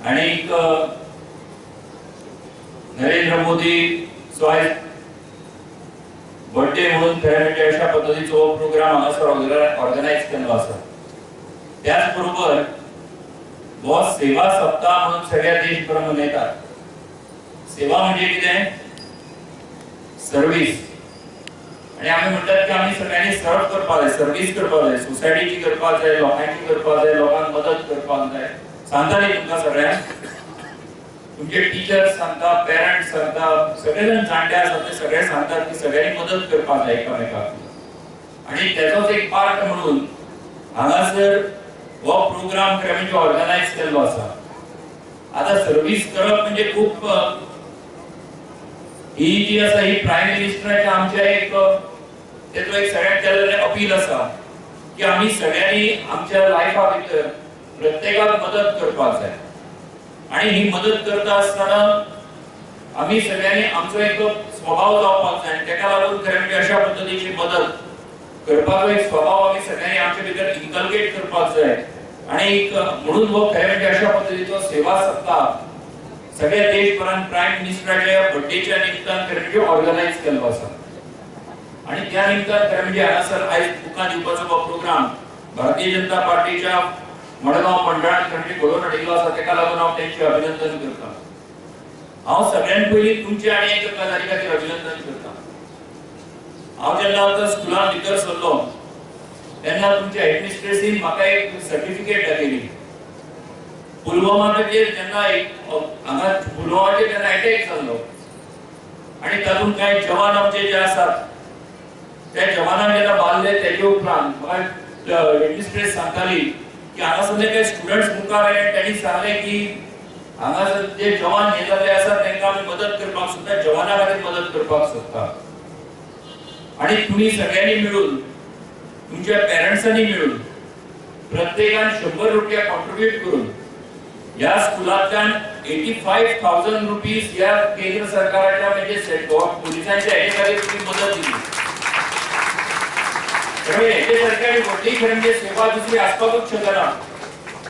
आणि नरेंद्र मोदी सो आयज बर्थडे म्हणून खरें म्हणजे अशा पद्दतीचो हो प्रोग्राम हांगासर ऑर्गनायज केल्लो आसा. त्याच बरोबर हो सेवा सप्ताह म्हणून सगळ्या देशभर मनयतात. सेवा म्हणजे कितें? सर्वीस. आणि आमी म्हणटात की आमी सगळ्यांनी सर्व करपाक जाय, सर्वीस करपाक जाय, सोसायटीची करपाक जाय, लोकांची करपाक जाय, लोकांक मदत करपाक जाय. सांगता न्ही तुमकां सगळ्यांक, तुमचे टिचर्स सांगता, पेरंट्स सांगता, सगळे जाण जाणटे आसात ते सगळे सांगतात की सगळ्यांनी मदत करपाक जाय एकामेकाक. आणि त्याचोच एक पार्ट म्हणून हांगासर हो प्रोग्राम खरें म्हणजे ऑर्गनायज केल्लो आसा. आता सर्वीस करप म्हणजे खूप ही जी आसा ही प्रायम मिनिस्टराच्या आमच्या एक तेचो एक सगळ्यात केल्लें अपील आसा की आमी सगळ्यांनी आमच्या लायफा भितर प्रत्येकाक मदत करपाक जाय. आणि ही मदत करता आसतना आमी सगळ्यांनी आमचो एक स्वभाव जावपाक जाय आनी तेका लागून खरें म्हणजे अशा पद्दतीची मदत करपाचो एक स्वभाव आमी सगळ्यांनी आमच्या भितर इन्कल्केट करपाक जाय. आणि एक म्हणून हो खरें म्हणजे अशा पद्दतीचो सेवा सप्ताह सगळ्या देशभरान प्रायम मिनिस्टराच्या बर्थडेच्या निमित्तान खरें म्हणजे ऑर्गनायज केल्लो आसा. आणि त्या निमित्तान खरें म्हणजे हांगासर आयज बुकां दिवपाचो हो प्रोग्राम भारतीय जनता पार्टीच्या मडगांव मंडळान खरें म्हणजे घडोवन हाडिल्लो आसा. तेका लागून हांव तेंचें अभिनंदन करता. हांव सगळ्यात पयलीं तुमचें आनी एक गजाली खातीर अभिनंदन करता. हांव जेन्ना आतां स्कुलान भितर सरलो तेन्ना तुमच्या एडमिनिस्ट्रेसीन म्हाका एक सर्टिफिकेट दाखयली. पुलवामाचेर जेन्ना एक हांगा पुलवामाचेर जेन्ना अटॅक जाल्लो आनी तातूंत कांय जवान आमचे जे आसात त्या जवानांक जेन्ना मारले तेजे उपरांत म्हाका एडमिनिस्ट्रेट सांगताली की हांगासरले काही स्टुडंट्स मुखार आयले आनी तांणी सांगलें की हांगासर जे जवान हे जाल्ले आसात तांकां आमी मदत करपाक सोदता, जवाना खातीर मदत करपाक सोदता. आणि तुम्ही सगळ्यांनी मिळून, तुमच्या पेरंट्सांनी मिळून प्रत्येकान 100 रुपया कॉन्ट्रीब्यूट करून ह्या स्कुलांतल्यान 85,000 रुपीज ह्या केंद्र सरकाराच्या म्हणजे गोवा पोलिसांच्या हेजे खातीर तुम्ही मदत दिली. त्यामुळे हेजे सारकी आनी व्हडली खरें म्हणजे सेवा दुसरी आसपाकूच शकना.